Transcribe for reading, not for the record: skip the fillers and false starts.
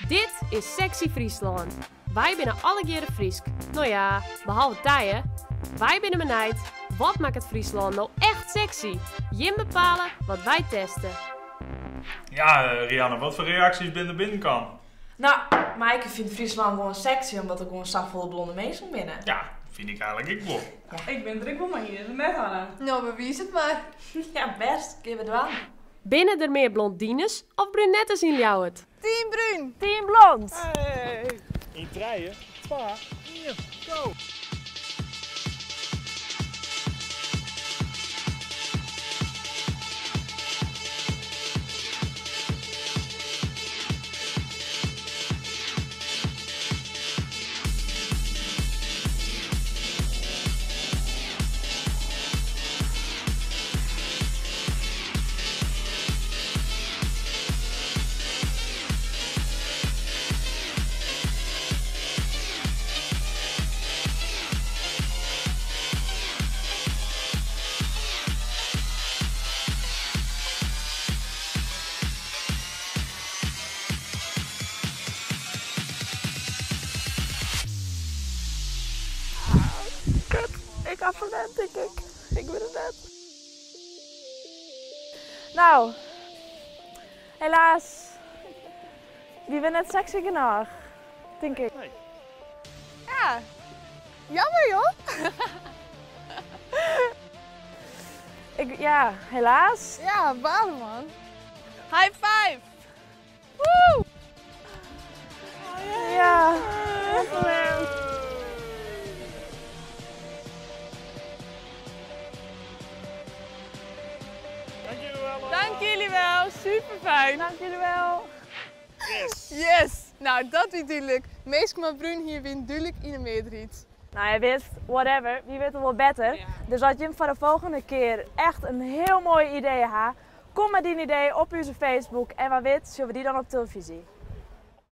Dit is Sexy Fryslân. Wy binne allegearre Frysk. No ja, behalve Tije. Wy binne benijd, wat makket Fryslân no echt sexy? Jim bepale wat wy teste. Ja, Rianne, wat foar reaksjes binne der binnenkaam? No, Maaike fynt Fryslân gewoan sexy omdat der gewoan safolle blonde minsken binne. Ja, fyn ik eigenlik ek wol. Ik bin der ek wol mei iens, net Hanna? No, bewiis it mar. Ja, bêst, kinne we dwaan. Binne der mear blondines of brunettes yn Ljouwert? Team Brún! Team Blond! Hey! Yn trije, twa, ien, go! Kut, ik ha ferlern tink ik. Ik wit it net. No, helaas, wy binne net sexy genôch, tink ik. Ja, jammer joh. Ik, ja, helaas. Ja, balen man. High five! Woe! Ja. Dank jullie wel. Dank jullie wel, super fijn. Dank jullie wel. Yes! Yes! Nou, dat wie dúdlik. Minsken mei brún hier wiene dúdlik yn 'e mearderheid. Nou, je wist, whatever, wy witte wol better. Dus as jim foar de folgjende kear echt in hiel moai idee ha, kom mei dyn idee op ús Facebook en wa wit sjogge we dy dan op telefyzje.